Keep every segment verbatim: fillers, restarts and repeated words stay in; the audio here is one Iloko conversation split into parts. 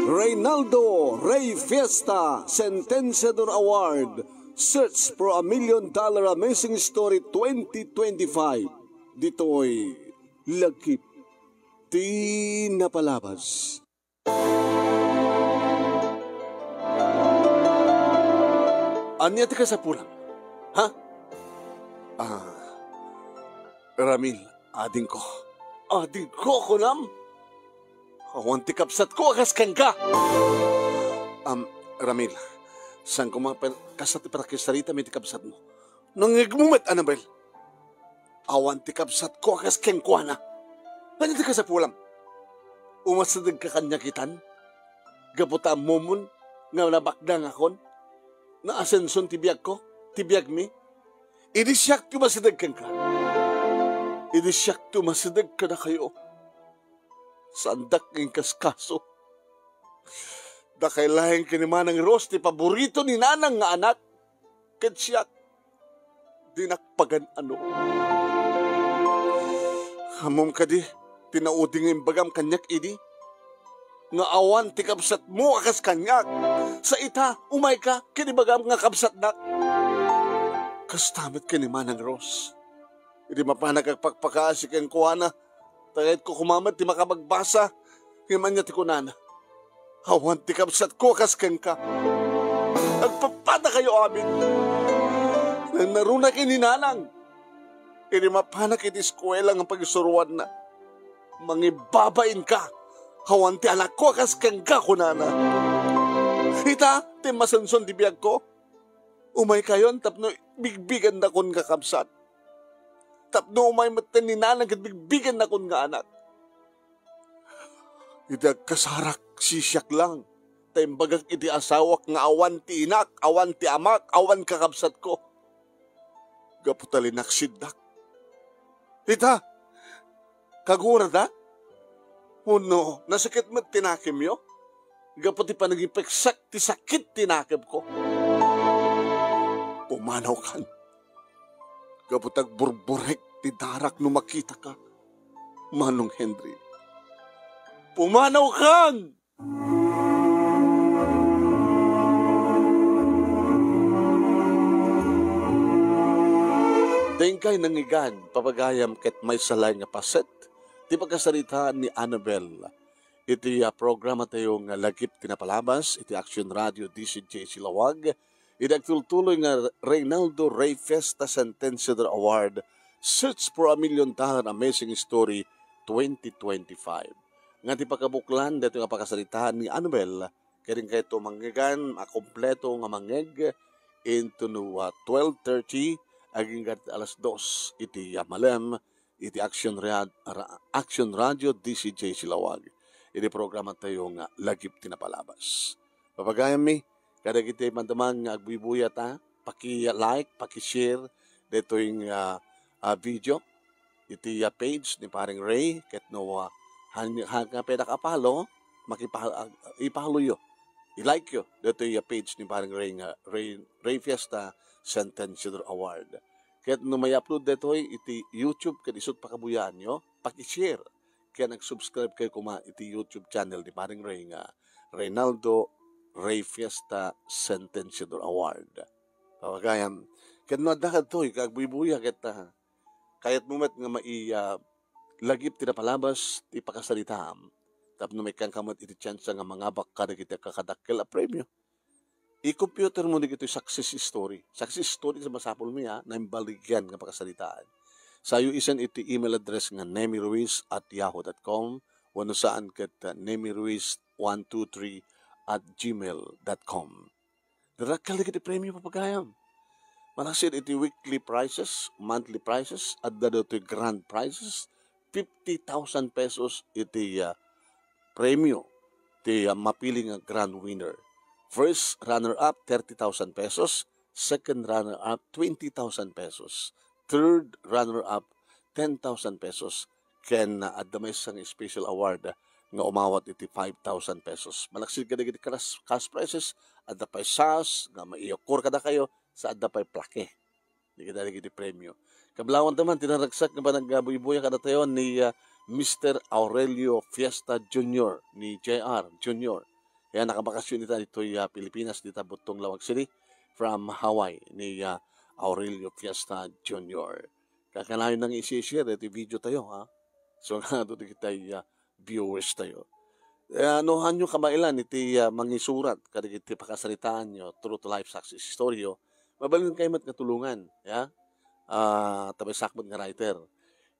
Reynaldo Rey Fiesta Sentenciador Award, Search for a Million Dollar Amazing Story twenty twenty-five. Ditoy Lagip ti Napalabas. Ania ti kasapulam? Ha? Ah, Ramil, adingko. Adingko, kunam? Awan ti kabsatko a kas kenka. Am, Ramil, saan koma pen-, kasta ti panakisaritami ti kabsatmo? Nangngegmo met, Annabel. Awan ti kabsatko a kas kenkuana. Ania ti kasapulam? Umasidegka kaniak itan? Gapu ta ammomon nga nabaknangakon? Naasenson ti biagko, ti biagmi? Idi siak ti umasideg kenka. Idi siak ti umasideg kadakayo. Saandak nga inkaskaso. Dakay laeng ken ni Manang Ros ti paborito ni Nanang nga anak. Ket siak, dinak pagan-ano. Ammom kadi ti naudi nga imbagam kaniak idi? Nga awan ti kabsatmo a kas kaniak. Sa ita, umayka ken ibagam nga kabsatnak. Kasta met ken ni Manang Ros. Idi mapanak agpakpakaasi kenkuana, ta kayatko koma met ti makabagbasa, ngem ania ti kunana? Awan ti kabsatko a kas kenka. Agpappadakayo amin. Nangnaruna ken ni Nanang. Idi mapanak iti eskuela nga pagisuroanna, mangibabainka. Awan ti anakko a kas kenka, kunana. Ita, ti masenson ti biagko. Umaykayon tapno bigbigannakon nga kabsat. Tapno umay metten ni Nanang ket bigbigannakon nga anak. Idi agkasarak, sisiak lang, ta imbagak iti asawak nga awan ti inak, awan ti amak, awan kakabsatko. Gapu ta linaksiddak. Ita, kagurada? Wenno, nasakit met ti nakemyo? Gapu ti panangipeksak ti sakit ti nakemko. Pumanawkan. Gapu ta agburburek ti darak no makitaka, Manong Henry. Pumanawkan! Dengkay nangigan, papagayam, ket maysa laeng nga paset ti pagkasaritaan ni Annabel iti, ah, programa tayo nga Lagip ti Napalabas iti Action Radio D C J Silawag, iti agtultuloy nga Reynaldo Rey Fiesta Sentenciador Award, Search for a Million Dollar Amazing Story twenty twenty-five. Nga ti pakabuklan daytoy nga pakasaritaan ni Annabel, kadi kayto mangngeg, a kompleto nga mangngeg into no, ah, twelve thirty agingga alas dos iti, ah, malem iti Action Ra-, Ra-, Action Radio D C J Silawag. Iti programa tayo nga Lagip ti Napalabas. Papagayammi, kadagiti madaman nga agbuybuya ta, paki-like, paki-share daytoy nga, ah, video iti, ah, page ni Paring Ray, ket no, ah, han-, han-, nga pwede ka follow, makipa-, ah, i-follow yo, i-like yo daytoy, ah, page ni Paring Ray nga Ray, Ray Fiesta Sentenciador Award. Ket no may upload daytoy iti YouTube ket isut' pakabuyaan yo, paki-share ken ag-subscribe kayo koma iti YouTube channel ni Paring Ray nga Reynaldo Ray Fiesta Sentenciador Award. Papagayam, ket no adda kadtoy nga agbuybuya ket, ah, kayatmo met nga mai-, ah, lagip ti napalabas ti pakasaritaam tapno maikkanka met iti tiansa nga mangabak kadagiti agkakadakkel a premio. I-computer mo dagitoy success story. Success story ti masapulmi, a, naimbaligian nga pakasaritaan. Sayo isend iti email address nga nemiruiz at yahoo dot com wenno saan ket, uh, nemiruiz one two three at gmail dot com. Dakkel dagiti premio, papagayam. Manaksid iti weekly prizes, monthly prizes, adda dagitoy grand prizes, fifty thousand pesos iti, uh, premio ti, uh, mapili nga grand winner. First runner-up, thirty thousand pesos. Second runner-up, twenty thousand pesos. Third runner-up, ten thousand pesos. Ken, uh, adda maysa nga special award, uh, nga umawat iti five thousand pesos. Malaksid kadagiti cash, cash prizes, adda pay sas nga maiyukkor kadakayo, sa adda pay plaque. Dagiti, dagiti premio. Kablawan ta man ti naragsak nga panagbuybuyag kadatayo ni, ah, Mister Aurelio Fiesta Junior ni J R Junior. Kaya nakabakasyon ita ditoy, ah, Pilipinas, dita Buttong, Laoag City, from Hawaii, ni, ah, Aurelio Fiesta Junior. Kakanayon nang isi-share iti video tayo, ha? So, nga, adu dagiti, ah, viewers tayo. Eh, no, haanyo kabaelan iti, ah, mangisurat kadagiti pakasaritaanyo through to life success story, mabalin kayo met nga tulungan, ya? Ah, ta maysakbet nga writer.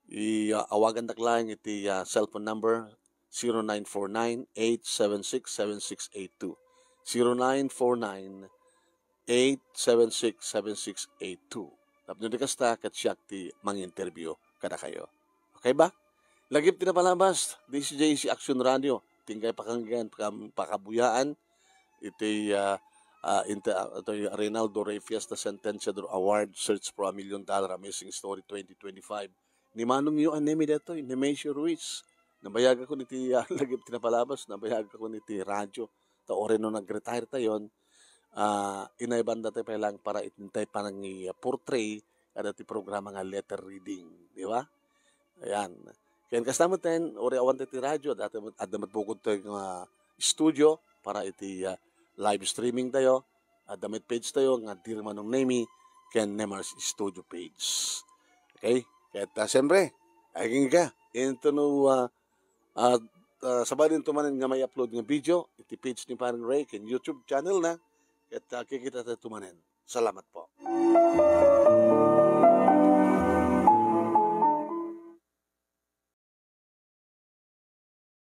I, ah, awagandak laeng iti, ah, cellphone number, zero nine four nine, eight seven six, seven six eight two. Zero nine four nine, eight seven six, seven six eight two. Tapno di kasta, ket siak ti manginterview kadakayo. Okay ba? Lagip ti napalabas, D C J C Action Radio, tinggay pakanggan, pakam-, pakabuyaan, iti, ah, ah, inte-, ah, itoy Reynaldo Rey Fiesta Sentenciador Award, Search for a Million Dollar Amazing Story twenty twenty-five. Ni Manong Yu Anemi detoy, Nemesio Ruiz. Nabayag ako niti, ah, lagip ti napalabas, nabayag ako niti radyo. Ta uray no nag-retire tayon, ah, inaybanda tayo pay lang para itintay panangi-, portray kada ti programa nga letter reading, di ba? Ayan. Ken kasta met ten, uray awan tayo ti radyo, adda met, adda met bukod tayo nga studio para iti, ah, live streaming tayo. Adda met page tayo nga Dear Manong Nemi ken Nemar's Studio page. Okay? Ket, ah, siyempre, agingga, into no, ah, at, ah, sabali to manen nga may upload nga video, iti page ni Parang Ray, ken YouTube channel na, ket, ah, kikita tayo to manen. Salamat po.